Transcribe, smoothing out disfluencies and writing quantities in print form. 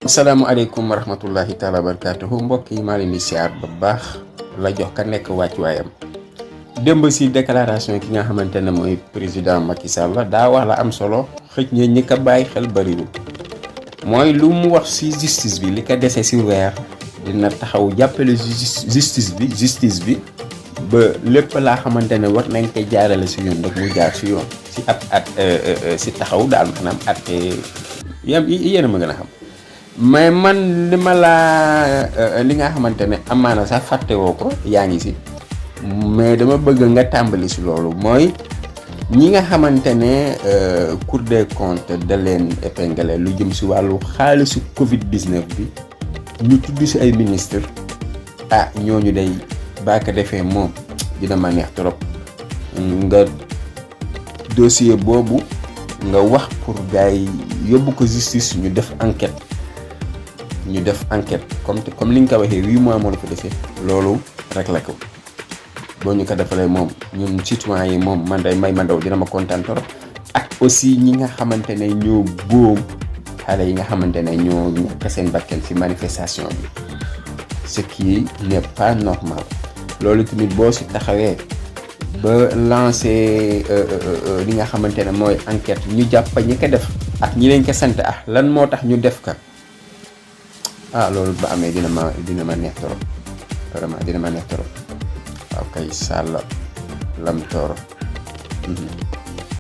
asalaamaaleykum wa rahmatullahi taala wa barakaatuhu mbokk yi maa leen di siyaar ba baax la jox ka nekk wàccuwaayam démb si déclaration ki nga xamante ne mooy président Macky Sall daa wax la am solo xëj na ñi ko bàyyi xel bariwul mooy lu mu wax si justice bi li ko dese si weer dina taxaw jàppale justice bi ba lépp laa xamante ne war nañ koy jaarale si yoon rek mu jaar si yoon si si taxaw daal maanaam at yéen a ma gën a xam. mais man li nga xamante ne amaana sax fàtte woo ko yaa ngi si mais dama bëgg nga tàmbali si loolu mooy ñi nga xamante ne Cour des comptes da leen épinglé lu jëm si wàllu xaalisu Covid 19 bi ñu tudd si ay ministre ñooñu day baa ko defee moom dina ma neex trop nga dossier boobu nga wax pour gars yi yóbbu ko justice ñu def enquête comme li nga ko waxee 8 mois moo la ko defee loolu rek la ko boo ñu ko defalee moom ñun citoyen yi moom man day may ma ndaw dina ma kontaan trop ak aussi ñi nga xamante ne ñoo boom xale yi nga xamante ne ñoo ñàkk seen bakkan ci manifestation bi ce qui n'est pas normal loolu tamit boo si taxawee ba lancer li nga xamante ne mooy enquête ñu jàpp ñi ko def ak ñi leen ko sant lan moo tax ñu def ka loolu ba amee dina ma neex trop vraiment dina ma neex trop waaw kay Sall lam tooro